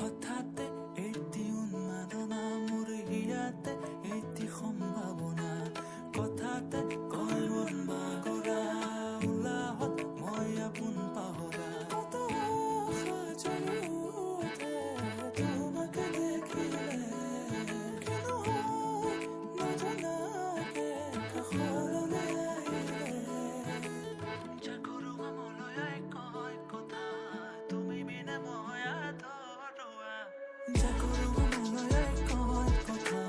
কথাতে এটি উন্মাদনা, মোৰ হিয়াতে এটি সম্ভাৱনা। কথাতে কয় মন বাগৰা, উলাহত মই আপোন পাহৰা। কত আশা জ্বলি উঠে তোমাকে দেখিলে, কেন হয় নজনাকে কাষলৈ আহিলে। জাগৰুৱা মলয়াই কয় কথা, তুমি বিনে মই আধৰুৱা। জাগৰুৱা মলয়াই কয় কথা,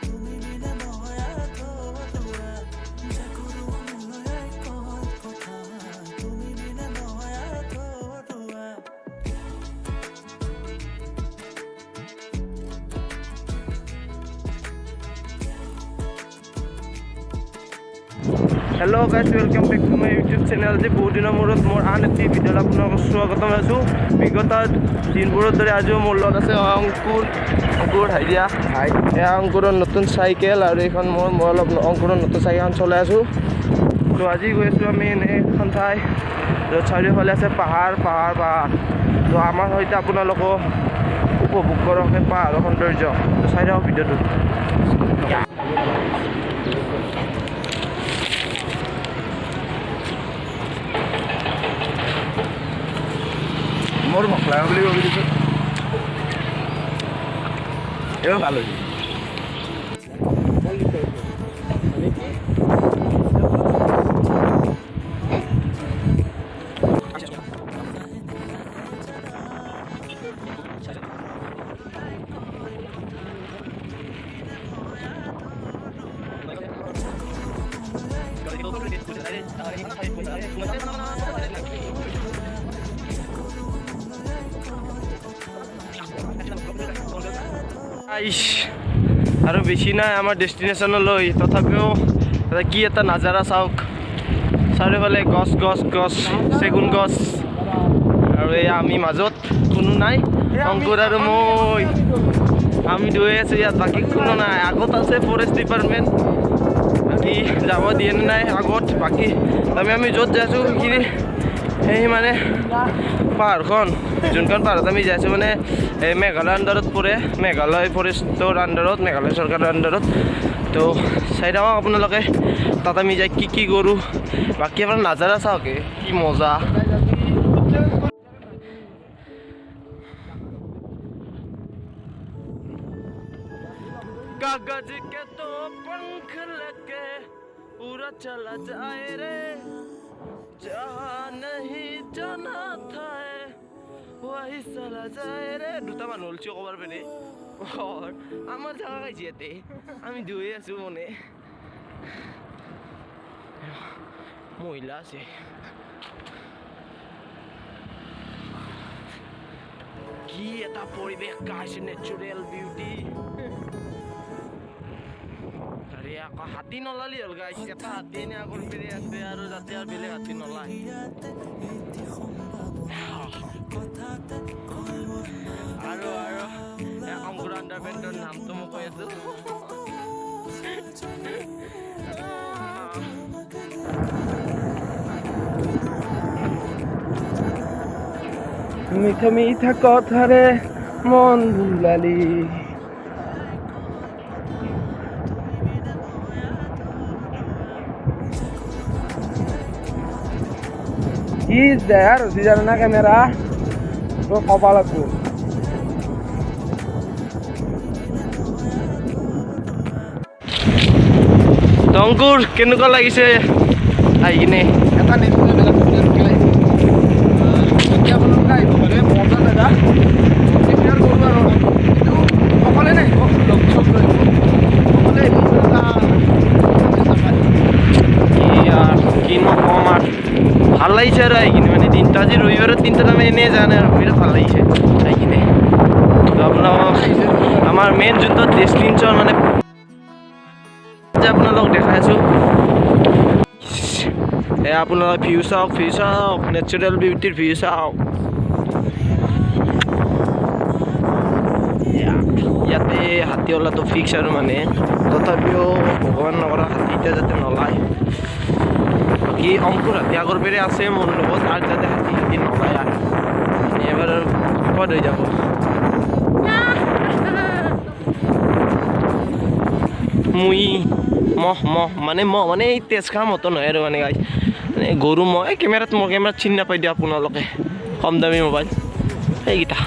তুমি বিনে মই আধৰুৱা। জাগৰুৱা মলয়াই কয় কথা, তুমি বিনে মই আধৰুৱা। Hello guys, welcome back to my YouTube channel. আজি বহুত দিনৰ মূৰত মোৰ আন এটি ভিডিঅ'ত আপোনালোকক স্বাগতম জনাইছোঁ। বিগত দিনবোৰৰ দৰে আজিও মোৰ লগত আছে অংকুৰ। অংকুৰ, হাই দিয়া। হাই। এয়া অংকুৰৰ নতুন চাইকেল আৰু এইখন মই অলপ অংকুৰৰ নতুন চাইকেলখন চলাই আছোঁ। তো আজি গৈ আছোঁ আমি এনে এখন ঠাই, য'ত চাৰিওফালে আছে পাহাৰ, পাহাৰ, পাহাৰ। তো আমাৰ সৈতে আপোনালোকো উপভোগ কৰক সেই পাহাৰৰ সৌন্দৰ্য। তো চাই থাকক ভিডিঅ'টো। মোৰ ভোক লগা বুলি ভাবি দিছোঁ। এইবাৰ ভাল হৈছে। আইচ, আৰু বেছি নাই আমাৰ ডেষ্টিনেশ্যনলৈ। তথাপিও এটা কি এটা নাজাৰা চাওক! চাৰিওফালে গছ, গছ, গছ, চেগুন গছ আৰু এয়া আমি, মাজত কোনো নাই। অংকুৰ আৰু মই, আমি দুয়ে আছোঁ ইয়াত, বাকী কোনো নাই। আগত আছে ফৰেষ্ট ডিপাৰ্টমেণ্ট, বাকী যাব দিয়ে নে নাই আগত। বাকী আমি য'ত যাই আছোঁ, সেইখিনি সেই মানে পাহাৰখন, যোনখন পাহাৰত আমি যাই আছোঁ, মানে এই মেঘালয়ৰ আণ্ডাৰত পৰে, মেঘালয় ফৰেষ্টৰ আণ্ডাৰত, মেঘালয় চৰকাৰৰ আণ্ডাৰত। তো চাই থাকক আপোনালোকে তাত আমি যাই কি কি কৰোঁ। বাকী আপোনাৰ নাজাৰা চাওক এ, কি মজা! कागज के तो पंख लेके पूरा चला जाए रे, जहाँ नहीं जाना था वही चला যায় ৰে। দুটা মানুহ ওলছি ক'বাৰ পেৰে আমাৰ জাগা খাইছে ইয়াতে। আমি দুয়ে আছো, মানে মহিলা আছে। কি এটা পৰিৱেশ গাইছ, নেচাৰেল বিউটি। আৰে, আকৌ হাতী নলালি হ'ল গাইছ। এটা হাতী এনে আগৰ পিনে আছে আৰু যাতে আৰু বেলেগ হাতী নলায়। হিয়াতে এটি সম্ভাৱনা, কথাতে কয় মন আৰু অংকুৰ আণ্ডাৰ পেণ্টৰ নামটো মই কৈ আছো। তোমাকে। মিঠা মিঠা কথাৰে মন ভুলালি। কি দেহাৰ হৈছে জানা না? কেমেৰা তোৰ কপালত তোৰ। অংকুৰ, কেনেকুৱা লাগিছে আহি কিনে? এটা নেচাৰেল বেলেগ ধুনীয়া। এতিয়া আপোনালোকে আহিব পাৰে, মজা জেগা। প্ৰিফাৰ কৰোঁ আৰু, কিন্তু অকলে নাহিব, লগ চগ লৈ আহিব। অকলে আহিব এটা নাপায়। কি আৰু কিনো ক'ম আৰু, ভাল লাগিছে আৰু আহি কিনে। মানে দিনটো, আজি ৰবিবাৰৰ দিনটোত আমি এনেই যোৱা নাই আৰু বিৰাট ভাল লাগিছে আহি কিনে। তো আপোনালোকক আমাৰ মেইন যোনটো ডেষ্টিনেশ্যন, মানে যে আপোনালোকক দেখাই আছোঁ, এয়া আপোনালোকে ভিউ চাওক, ভিউ চাওক, নেচাৰেল বিউটিৰ ভিউ চাওক। ইয়াতে হাতী ওলাটো ফিক্স আৰু, মানে তথাপিও ভগৱান নকৰা হাতী এতিয়া যাতে নলায়। বাকী অংকুৰ হাতী আগৰ পেৰে আছে মোৰ লগত, আৰু যাতে হাতী হাতী নলায় আৰু এবাৰ বিপদ হৈ যাব। মুই মহ মহ মানে মহ মানে এই তেজ খোৱা মতো নহয় আৰু মানে গাইছ, মানে গৰু মহ। এই কেমেৰাত, মোৰ কেমেৰাত চিনি নাপাই দিয়ক আপোনালোকে, কম দামী মোবাইল সেইকেইটা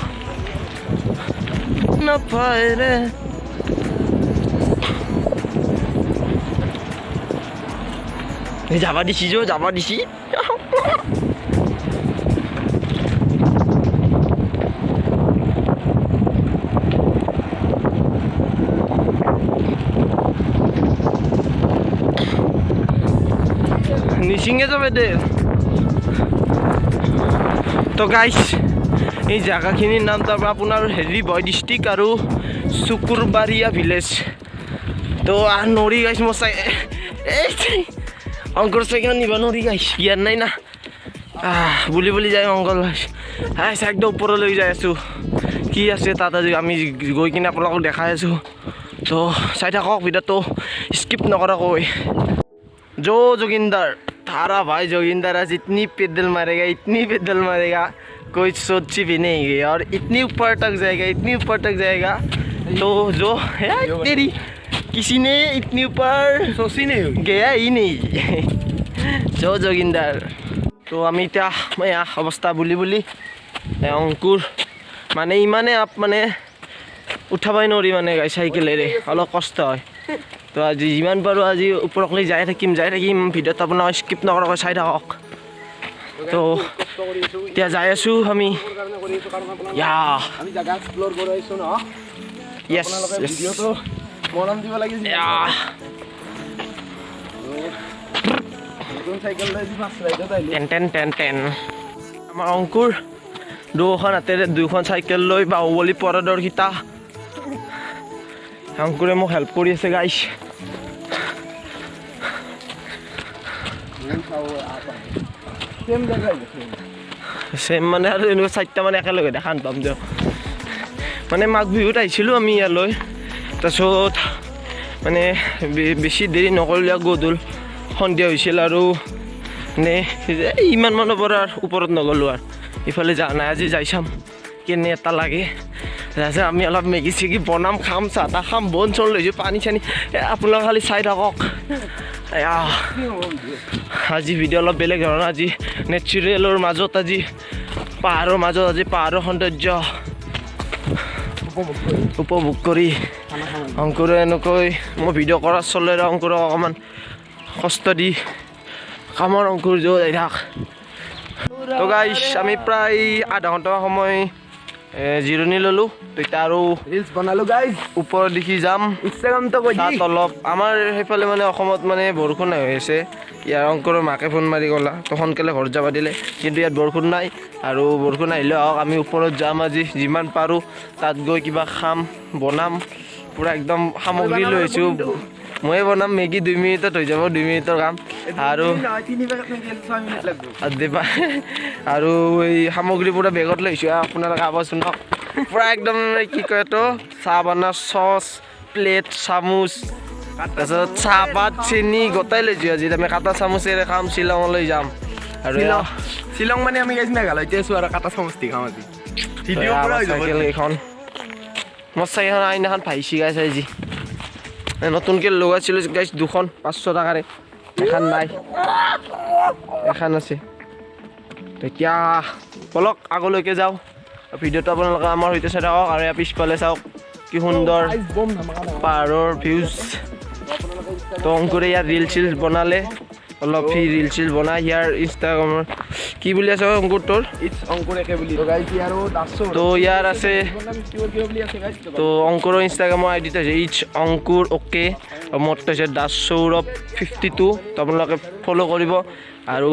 নাপায় ৰে। যাবা দিছি, যো যাবা দিছি। নিচিঙে যাবে দে। তো গাইছ, এই জেগাখিনিৰ নাম তাৰপৰা আপোনাৰ হেৰি বয় ডিষ্ট্ৰিক্ট আৰু চুকুৰবাৰীয়া ভিলেজ। তো আৰু নৰি গাইছ, মই চাই এই অংকুৰ চাইকেল নিব নৰি গাইছ, ইয়াৰ নাই না বুলি বুলি যায় অংকল। গাইছ, একদম ওপৰলৈ যাই আছোঁ, কি আছে তাত আজি আমি গৈ কিনে আপোনালোকক দেখাই আছোঁ। তো চাই থাকক ভিডিঅ'টো স্কিপ নকৰাকৈ। जो जोगिंदर थारा भाई जोगिंदर आज इतनी पैदल मारेगा, इतनी पैदल मारेगा, कोई सोची भी नहीं गई, और इतनी ऊपर तक जाएगा, इतनी ऊपर तक जाएगा। तो जो है तेरी किसी ने इतनी ऊपर सोची नहीं होगी। गया ही नहीं, जो जोगिंदर। তো আমি এতিয়া এয়া অৱস্থা বুলি বুলি অংকুৰ মানে ইমানে আপ মানে উঠাবই নোৱাৰি মানে চাইকেলেৰে অলপ কষ্ট হয়। তো আজি যিমান পাৰোঁ আজি ওপৰক লৈ যাই থাকিম, যাই থাকিম। ভিডিঅ'টো আপোনাক স্কিপ নকৰাকৈ চাই থাকক। তো কষ্ট কৰি আছোঁ। এতিয়া যাই আছোঁ আমি। কাৰণে কৰি আছোঁ, কাৰণ আপোনালোকে ইয়া আমি জাগা এক্সপ্ল'ৰ কৰি আহিছোঁ ন। য়েছ। আপোনালোকে ভিডিঅ'টো মৰম দিব লাগে। ইয়া। নতুন চাইকেল লৈ আজি ফাৰ্ষ্ট ৰাইডত আহিলোঁ। Ten ten ten ten. আমাৰ অংকুৰ দুখন হাতেৰে দুখন চাইকেল লৈ বাহুবলী পাৰদৰ্শিতা। অংকুৰে মোক হেল্প কৰি আছে গাইছ। চেম জেগা আহিব। চেম মানে আৰু এনেকুৱা চাৰিটা মানে একেলগে দেখা নাপাম দিয়ক। মানে মাঘ বিহুত আহিছিলোঁ আমি ইয়ালৈ, তাৰপিছত মানে বেছি দেৰি নকৰিলে, গধূল সন্ধিয়া হৈছিল আৰু মানে এই ইমান মানৰ পৰা আৰু ওপৰত নগ'লোঁ আৰু ইফালে যোৱা নাই। আজি যাই চাম কেনে এটা লাগে। তাৰপিছত আমি অলপ মেগী চেগী বনাম, খাম, চাহ তাহ খাম, বন চন লৈছোঁ, পানী চানী। এই আপোনালোকে খালি চাই থাকক। এয়া আজি ভিডিঅ' অলপ বেলেগ ধৰণৰ, আজি নেচাৰেলৰ মাজত, আজি পাহাৰৰ মাজত, আজি পাহাৰৰ সৌন্দৰ্য উপভোগ কৰি অংকুৰে এনেকৈ মই ভিডিঅ' কৰাৰ চলেৰে অংকুৰক অকণমান কষ্ট দি কামৰ অংকুৰ য'ত আহি থাক। তো গাইছ, আমি প্ৰায় আধা ঘণ্টা সময় জিৰণি ল'লোঁ। তেতিয়া আৰু ৰিলচ বনালো গাইজ। ওপৰৰ দিশি যাম। ইনষ্টাগ্ৰামটো কৈ দি। তাত অলপ আমাৰ সেইফালে মানে অসমত মানে বৰষুণ হৈ আছে। ইয়াৰ অংকুৰৰ মাকে ফোন মাৰি ক'লা তো সোনকালে ঘৰত যাব দিলে, কিন্তু ইয়াত বৰষুণ নাই। আৰু বৰষুণ আহিলেও আহক, আমি ওপৰত যাম আজি যিমান পাৰোঁ, তাত গৈ কিবা খাম, বনাম, পূৰা একদম সামগ্ৰী লৈ আহিছোঁ। ময়ে বনাম মেগী, 2 মিনিটত হৈ যাব, 2 মিনিটৰ কাম। আৰু তিনি পেকেট মেগী আছে, 6 মিনিট লাগব। দিবা। আৰু এই সামগ্ৰী পূৰা বেগত লৈ আহিছোঁ। আপোনালোকে আৱাজ শুনক, পূৰা একদম এই কি কয় এইটো চাহ বনোৱা চচ, প্লেট, চামুচ, তাৰপিছত চাহপাত, চেনি গোটাই লৈছোঁ। আজি আমি কাটা চামুচেৰে খাম, শ্বিলঙলৈ যাম। আৰু শ্বিলং, শ্বিলং মানে আমি গাইছ মেঘালয়তে আছোঁ আৰু কাটা চামুচ দি খাম আজি। ভিডিঅ' পুৰা হৈ যাব। চাইকেল এইখন, মোৰ চাইকেলখন আইনাখন ভাহিছি গাইছ। আজি এই নতুনকৈ লগাইছিলোঁ গাইছ, দুখন 500 টকাৰে, এখন নাই, এখন আছে। তেতিয়া বলক আগলৈকে যাওঁ, ভিডিঅ'টো আপোনালোকে আমাৰ সৈতে চাই থাকক। আৰু ইয়াৰ পিছফালে চাওক কি সুন্দৰ পাহাৰৰ ভিউজ। তো অংকুৰে ইয়াত ৰিল চিল বনালে অলপ, সি ৰিল চিল বনাই ইয়াৰ ইনষ্টাগ্ৰামৰ কি বুলি আছে অংকুৰ তোৰ? It's অংকুৰ একে বুলি। তো গাইছ, ইয়াৰো দাসো। তো ইয়াৰ আছে কিবা বুলি আছে গাইছ। তো অংকুৰৰ ইনষ্টাগ্ৰামৰ আই ডিটো হৈছে it's অংকুৰ অ'কে, মোৰটো হৈছে দাস সৌৰভ 52। তো আপোনালোকে ফ'ল' কৰিব আৰু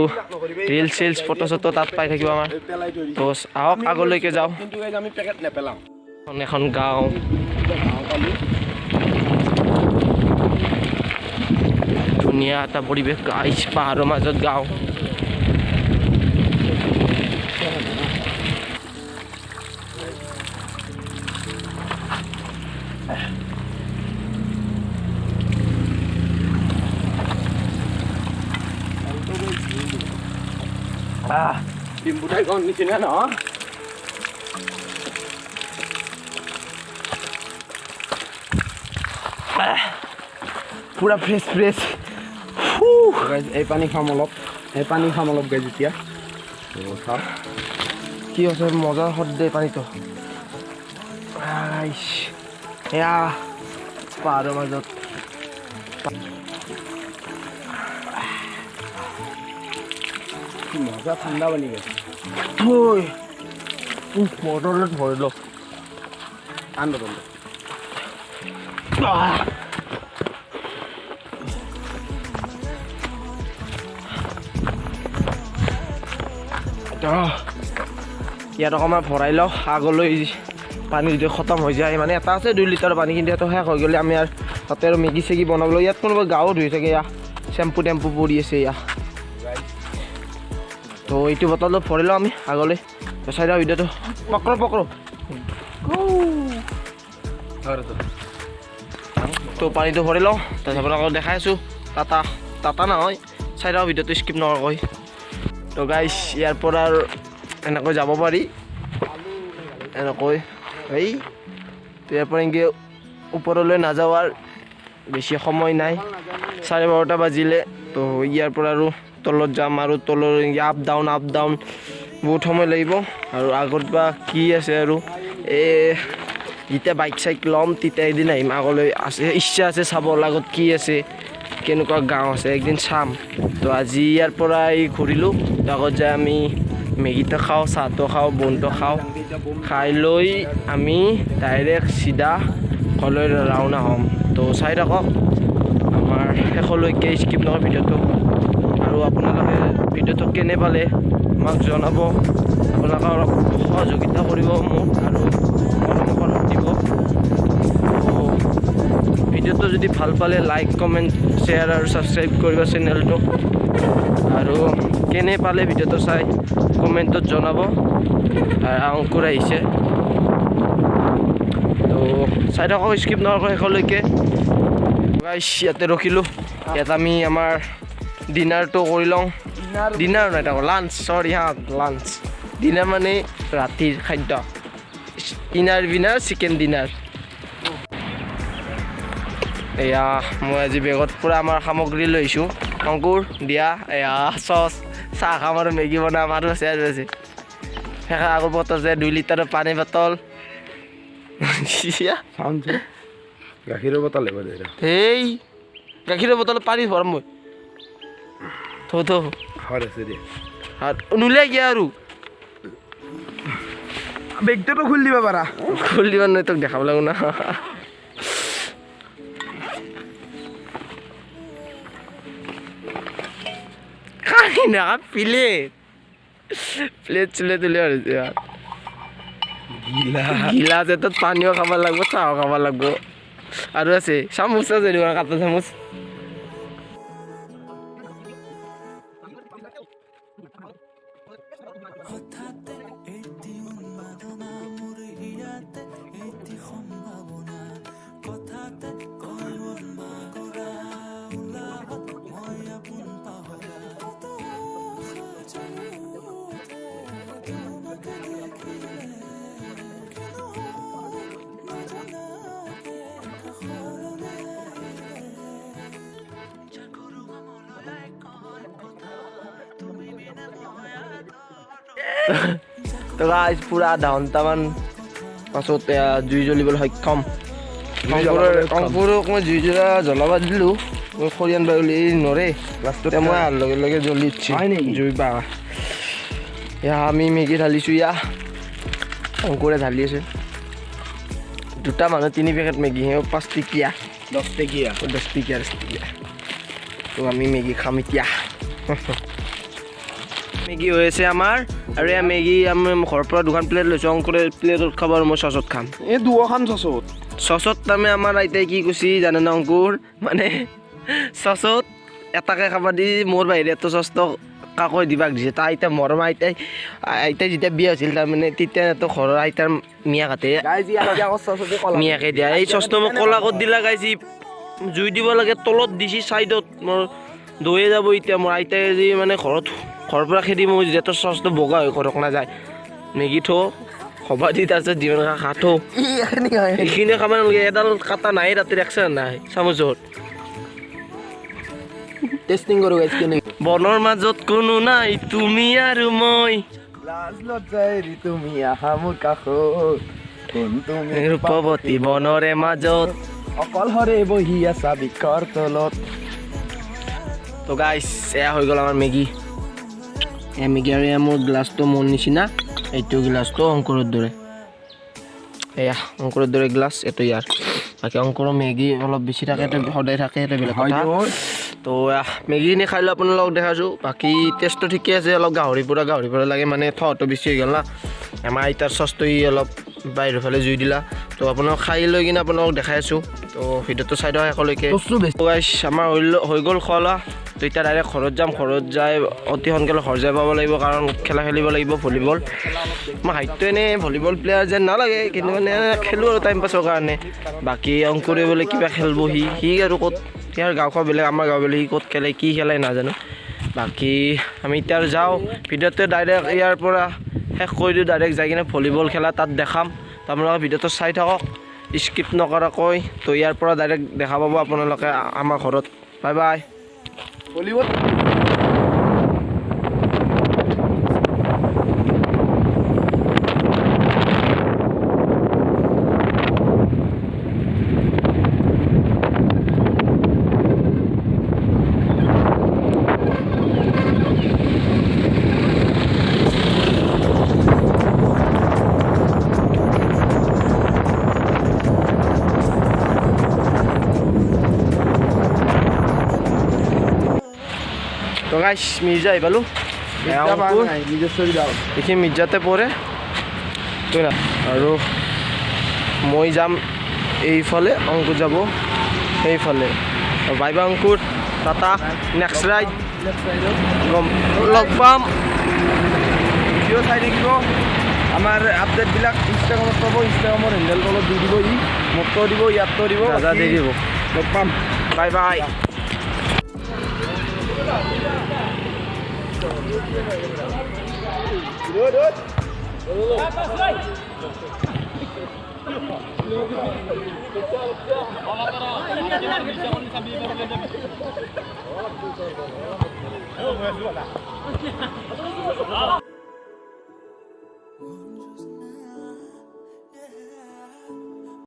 ৰিল চিলছ ফটো চটো তাত পাই থাকিব আমাৰ। পেলাই থৈ দিছে। তো আহক আগলৈকে যাওঁ। কিন্তু গাইছ, আমি পেকেট নেপেলাওঁ। এখন এখন গাঁও। গাঁও পালোঁ। ধুনীয়া এটা পৰিৱেশ গাইছ, পাহাৰৰ মাজত গাঁও। ডিম্বুটাই গণ নিচিনা ন। পূৰা ফ্ৰেছ ফ্ৰেছ। গাইজ, এই পানী খাম অলপ, এই পানী খাম অলপ গাইজ এতিয়া। তো চাওক। কি আছে, মজা সদ দে পানীটো। আইচ, এয়া পাহাৰৰ মাজত। কি মজা ঠাণ্ডা পানী গাইজ। থৈ মটৰত ভৰি লওক। আন বটলটো। আহ! তো ইয়াত অকণমান ভৰাই লওঁ, আগলৈ পানী যদি খতম হৈ যায়, মানে এটা আছে 2 লিটাৰ পানী, কিন্তু এটা শেষ হৈ গ'লে আমি আৰু তাতে আৰু মেগী চেগী বনাবলৈ। ইয়াত কোনোবা গাও ধুই থাকে, ইয়া চেম্পু টেম্পু পৰি আছে ইয়া। তো এইটো বটলটো ভৰাই লওঁ আমি আগলৈ। তো চাই যাওঁ ভিডিঅ'টো, পকৰো পকৰো। ধৰ। তো পানীটো ভৰাই লওঁ, তাৰপিছত আপোনালোকক দেখাই আছোঁ। টাটা টাটা নহয়, চাই যাওঁ ভিডিঅ'টো স্কিপ নকৰাকৈ। তো গাইছ, ইয়াৰ পৰা আৰু এনেকৈ যাব পাৰি, এনেকৈ এই। তো ইয়াৰ পৰা এনেকৈ ওপৰলৈ নাযাওঁ আৰু বেছি সময় নাই, 12:30 বাজিলে। তো ইয়াৰ পৰা আৰু তলত যাম আৰু তলৰ আপ ডাউন আপ ডাউন বহুত সময় লাগিব। আৰু আগত বা কি আছে আৰু এই যেতিয়া বাইক চাইক ল'ম তেতিয়া এদিন আহিম। আগলৈ আছে, ইচ্ছা আছে চাব, আগত কি আছে, কেনেকুৱা গাঁও আছে, একদিন চাম। তো আজি ইয়াৰ পৰা এই ঘূৰিলোঁ। তো আগত যাই আমি মেগীটো খাওঁ, চাহটো খাওঁ, বনটো খাওঁ, খাই লৈ আমি ডাইৰেক্ট চিধা ঘৰলৈ ৰাওনা হ'ম। তো চাই থাকক আমাৰ শেষলৈকে, স্কিপ নকৰে ভিডিঅ'টো। আৰু আপোনালোকে ভিডিঅ'টো কেনে পালে আমাক জনাব। আপোনালোকে অলপ সহযোগিতা কৰিব মোক আৰু মৰম দিব। তো ভিডিঅ'টো যদি ভাল পালে লাইক, কমেণ্ট, শ্বেয়াৰ আৰু ছাবস্ক্ৰাইব কৰিব চেনেলটো। আৰু কেনে পালে ভিডিঅ'টো চাই কমেণ্টত জনাব। আৰু অংকুৰ আহিছে। তো চাই থাকক স্কিপ নকৰাকৈ শেষলৈকে। গাইছ, ইয়াতে ৰখিলোঁ। ইয়াত আমি আমাৰ ডিনাৰটো কৰি লওঁ। ডিনাৰ নহয়, তাকো লাঞ্চ, চৰি, হা, লাঞ্চ। ডিনাৰ মানে ৰাতিৰ খাদ্য। Winner winner chicken dinner. এয়া মই আজি বেগত পূৰা আমাৰ সামগ্ৰী লৈ আহিছোঁ। অংকুৰ দিয়া, এয়া চচ, চাহ খাম আৰু মেগী বনাম। আৰু আছে, আৰু আছে শেষৰ আগৰ বটল আছে, 2 লিটাৰৰ পানী বটল। চাউণ্ড গাখীৰৰ বটল লাগিব দে। এই গাখীৰৰ বটলত পানী ভৰাম মই, থৌ থৌ। হয়, আছে দে। আৰু নোলাই কিয় আৰু? বেগটোতো খুলি দিব পাৰা। খুলি দিব নহয়, তোক দেখাব লাগিব না। খাই না, প্লেট প্লেট চিলেট উলিয়াই হৈছে। গিলা। গিলাচ এটাত পানীও খাব লাগিব, চাহো খাব লাগিব। আৰু আছে চামুচ আছে দেখোন, কাটা চামুচ। হঠাতে এটি উন্মাদনা মোৰ হিয়াতে, এটি সম্ভাৱনা, কথাতে কয় মন বাগৰা, উলাহত মই আপোন পাহৰা। কত আশা জ্বলি উঠে তোমাক দেখিলে, কেন হয় নজনাকে কাষলৈ আহিলে। জাগৰুৱা মলয়াই কয় কথা, তুমি বিনে মই আধৰুৱা। তো গাইজ, পুৰা আধা ঘণ্টামান পাছত এয়া জুই জ্বলিবলৈ সক্ষম। জ্বলাবলৈ সক্ষম। অংকুৰক মই জুই জ্বলাব দিলোঁ, মই খৰি আনবা বুলি নৰে। লাষ্টত এতিয়া মই অহাৰ লগে লগে জ্বলি উঠছি। হয় নেকি? জুই বা। এয়া আমি মেগী ঢালিছোঁ, ইয়া অংকুৰে ঢালি আছে। দুটা মানুহ তিনি পেকেট মেগী, সেই 5 টকীয়া। 10 টকীয়া। 10 টকীয়া, 10 টকীয়া। তো আমি মেগী খাম এতিয়া। মেগী হৈ আছে আমাৰ। আৰু এয়া মেগী আমি ঘৰৰ পৰা দুখন প্লেট লৈছোঁ। অংকুৰে প্লেটত খাব আৰু মই চচত খাম। এই দুখন চচত। চচত তাৰমানে আমাৰ আইতাই কি কৈছি জানে না অংকুৰ? মানে চচত এটাকে খাব দি মোৰ বাহিৰে তো চচটো কাকো দিবাক দিছে। তাই আইতা মৰম আইতাই, আইতাই যেতিয়া বিয়া হৈছিল তাৰমানে তেতিয়া তো ঘৰৰ আইতাৰ মিয়াকহঁতে মিয়াকে দিয়া এই চচটো মোক ক'লা ক'ত দিলা গাইছি। জুই দিব লাগে তলত দিছি, ছাইডত মোৰ দৈয়ে যাব। এতিয়া মোৰ আইতাই যি মানে ঘৰত ঘৰৰ পৰা খেদি মোক, যেতিয়া চচটো বগা হৈ ঘৰত নাযায়। মেগী থ হবা দি, তাৰপিছত যিমান খা থ, এইখিনি খাব নালাগে। এডাল কাটা নাই তাতে, দেখছে নাই চামুচত। টেষ্টিং কৰোঁ গাইজ কেনে। বনৰ মাজত কোনো নাই, তুমি আৰু মই। লাজ লজ্জাই তুমি আহা মোৰ কাষত, কোন তুমি? ৰূপৱতী বনৰে মাজত অকলশৰে বহি আছা বিকৰ তলত। তো গাইছ, এয়া হৈ গ'ল আমাৰ মেগী। এয়া মেগী আৰু এয়া মোৰ গ্লাছটো মোৰ নিচিনা, এইটো গ্লাছটো অংকুৰৰ দৰে। এয়া অংকুৰৰ দৰে গ্লাছ এইটো ইয়াৰ। বাকী অংকুৰৰ মেগী অলপ বেছি থাকে, এইটো সদায় থাকে, সেইটো বেলেগ কথা। তো মেগীখিনি খাই লৈ আপোনালোকক দেখাইছোঁ। বাকী টেষ্টটো ঠিকে আছে, অলপ গাহৰি পোৰা গাহৰি পোৰা লাগে, মানে থোৱাটো বেছি হৈ গ'ল না। আমাৰ আইতাৰ চচটো ই অলপ বাহিৰৰ ফালে জুই দিলা। তো আপোনালোক খাই লৈ কিনে আপোনালোকক দেখাই আছোঁ। তো ভিডিঅ'টো চাই থাকক শেষলৈকে। বস্তু বেছি। গাইছ, আমাৰ হৈ গ'ল খোৱা লোৱা। তো এতিয়া ডাইৰেক্ট ঘৰত যাম। ঘৰত যাই অতি সোনকালে ঘৰ যাই পাব লাগিব, কাৰণ খেলা খেলিব লাগিব ভলীবল। মই হাইটটো এনেই ভলীবল প্লেয়াৰ যেন নালাগে, কিন্তু মানে খেলোঁ আৰু টাইম পাছৰ কাৰণে। বাকী অংকুৰে বোলে কিবা খেলব। সি সি আৰু ক'ত, ইয়াৰ গাঁওখন বেলেগ, আমাৰ গাঁও বেলেগ। সি ক'ত খেলে, কি খেলে নাজানো। বাকী আমি এতিয়া আৰু যাওঁ, ভিডিঅ'টো ডাইৰেক্ট ইয়াৰ পৰা শেষ কৰি দিওঁ। ডাইৰেক্ট যাই কিনে ভলীবল খেলা তাত দেখাম। তো আপোনালোকে ভিডিঅ'টো চাই থাকক স্কিপ নকৰাকৈ। তো ইয়াৰ পৰা ডাইৰেক্ট দেখা পাব আপোনালোকে আমাৰ ঘৰত। Bye bye. Volleyball. তো গাইছ, মিৰ্জা আহি পালোঁ। এয়া অংকুৰ। নিজস্ব যাওঁ। এইখিনি মিৰ্জাতে পৰে তই না আৰু মই যাম এইফালে, অংকুৰ যাব সেইফালে। বাই বাই অংকুৰ, টাটা। নেক্সট ৰাইড গম লগ পাম। ভিডিঅ' চাই থাকিব, আমাৰ আপডেটবিলাক ইনষ্টাগ্ৰামত পাব। ইনষ্টাগ্ৰামৰ হেণ্ডেল তলত দি দিব, ই মোৰতো দিব, ইয়াততো দিব। দাদা দি দিব। লগ পাম। Bye bye.